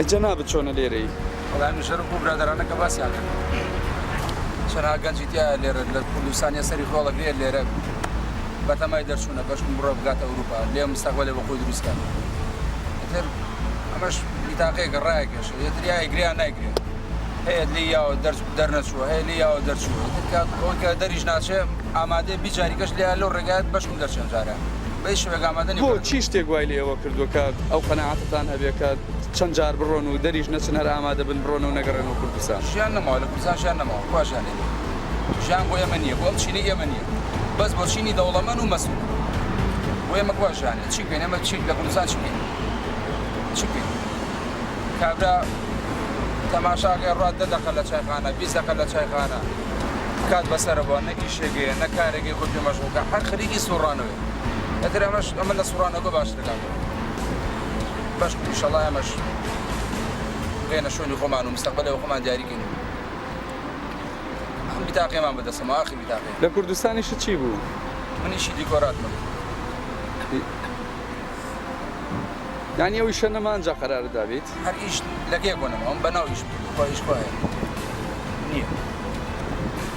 ئەی جەنابت چۆنە لێرەی؟ وەڵا منیش هەر وەکو برادەرانە کە باسیان کرد چەنها گەنجی تیایە لێرە لە کوردستانە سەری خۆڵەگرێت لێرە بەتەمای دەرچوونە بەشکم بڕۆ بگاتە ئەوروپا لێ مستەقبەلێ بۆ خۆی دروست کات ئیتر ئەمەش بیتاقەیەکە ڕایەکێشە یەتر یا ئەیگرێ یا نایگرێ هەیە لێی یاوە دەرنەچووە هەیە لێی یاوە دەرچووە ئیتر کات ئەوەی کە دەریش ناچێ ئامادەیە بیجاریکەش لێیان لەو ڕێگایە بەشکم دەرچێن جارێ بە هیچ شێوەیەک ئامادە نیم بۆ چی شتێک وای لە ئێوە کردووە کە ئەو قەناعەتەتان هەبێ کە چەند جار بڕۆن و دەریش نەچن هەر ئامادە بن بڕۆن و نەگەڕێنەوە کوردستان؟ ژیان نەماوە لە کوردستان ژیان نەماوە کوا ژیان هەیە ژیان بۆ ئێمە نییە بۆ ئەم چینەی ئێمە نییە بەس بۆ چینی دەوڵەمەند و مەسئول بۆ ئێمە کوا ژیان هەیە چی بکەین ئێمە چی لە کوردستان چی بکەین چی بکەین کابرا تەماشاکەی ڕات دە دەقە لە چایخانە 20 دەقە لە چایخانە کات بەسەرە بۆ نە ئیشێکەیە نە کارێکی خۆی پێ مەشغوڵ کە هەر خەریکی سوڕانەوەی ئەتر ئەمەش ئەمە لە سوڕانەوە باشترە کاکە بەش ئیشەڵا ئەمەش بێنە شوێنی خۆمان و مستەقبەلەوە خۆمان دیاریکەین ئەم بیتاقێمان بەدەستەوە ئاخر بیتاقێ لە کوردستانیش چی بوو؟ من ئیشی دیکۆراتمە. یانی ئەو ئیشە نەما ئەنجا قەرارت دابیت؟ هەر ئیش لەکێ بۆ نەما ئەم بەناو ئیش بوو خوا ئیش خوا هەیە نییە.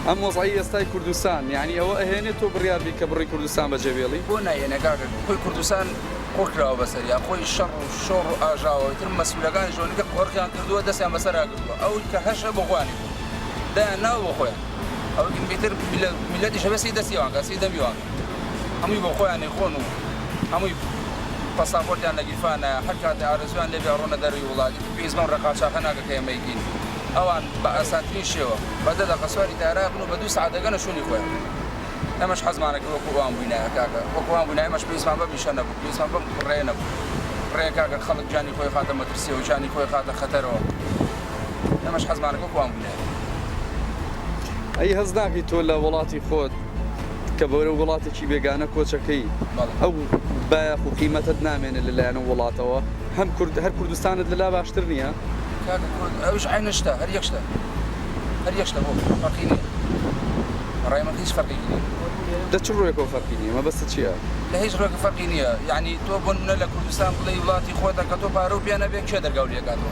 ئەم وەزعەی ئێستای کوردستان یانی ئەوە ئەهێنێ تۆ بڕیار بی کە بڕی کوردستان بەجێ بێڵی؟ بۆ نایهێنێ کاکە خۆی کوردستان قڕ کراوە بەسەریا خۆی شەڕ و شۆڕ و ئاژاوە ئیتر مەسئولەکانیش ئەوەنەی کە قۆرخیان کردووە دەستیان بەسەرا گرتووە ئەو کە هەشە بۆ خۆیانی بوو دایان ناوە بۆ خۆیان ئەو ئیتر میللەتیش هەبێ سەی دەستی ئەوان کە سەی دەمی ئەوان هەمووی بۆ خۆیان ئەیخۆن و هەمووی پەساپۆرتیان لە گیرفانایە هەر کاتێ ئارەزویان لێ بێ ئەڕۆنە دەرەوەی وڵات ئیتر پێویست بەم ڕێقاچاخە ناکە کە ئێمە ئەیکەین ئەوان بە ئاسانترین شێوە بە دە دەقە سواری تەیارە ئەبن و بە دوو سەعات دەگەنە شوێنی خۆیان ئێمەش حەزمانە کرد وەکو ئەوان بووینایە کاکە وەکو ئەوان بووینایە ئێمەش پێویستمان بەم ئیشە نەبوو پێویستمان بەم ڕێیە نەبوو ڕێ کاکە خەڵک گیانی خۆی خاتە مەترسیەوە گیانی خۆی خاتە خەتەرەوە ئێمەش حەزمانە وەکو ئەوان بووینایە. ئەی هەست ناکەی تۆ لە وڵاتی خۆت کە بەرەو وڵاتێکی بێگانە کۆچەکەی ئەو بایەخ و قیمەتت نامێنێت لەلایەن ئەو وڵاتەوە هەم کورد هەر کوردستانت لەلا باشتر نییە؟ کاکە کورد ئەویش عەینە شتە هەر یەک شتە هەر یەک شتە بۆ فەرقی نییە بەڕای من هیچ فەرقێکی نییە. لە چ ڕووێکەوە فەرقی نییە مەبەستت چییە؟ لە هیچ ڕووێک فەرقی نییە یەعنی تۆ بۆ نمونە لە کوردستان بڵێی وڵاتی خۆتە کە تۆ پارەو پێ نەبێ کێ دەرگاو لێ کاتەوە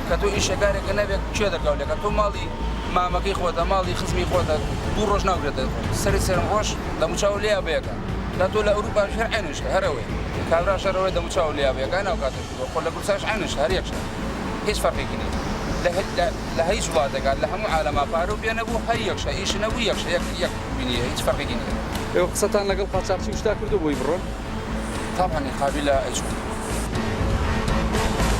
کە تۆ ئیشێ کارێکە نەبێ کێ دەرگاو لێ کات تۆ ماڵی مامەکەی خۆتە ماڵی خزمی خۆتە دوو ڕۆژ ناگرێتە خۆت سەری سێرم ڕۆژ دەموچاو لێیا بەیەکە تا تۆ لە ئەوروپاش هەر عەینە شتە هەر ئەوەیە کابراش هەر ئەوەیە دەموچاو لێیا بەیەکە ناوکاتە ژوورەوە خۆ لە کوردستانش عەینە شتە هەر یەک شتە هیچ فەرقێکی نییە لە لە هیچ وڵاتێکا لە هەموو عالەما پارە و پێ نەبوو هەر یەک شتە ئیش نەبوو یەک شتە یەک یەک بینیە هیچ فەرقێکی نییە. ئێوە قسەتان لەگەڵ قاچاخچی و شتا کردووە بۆی بڕۆن؟ تەبعەن قابیلە ئەیچوون.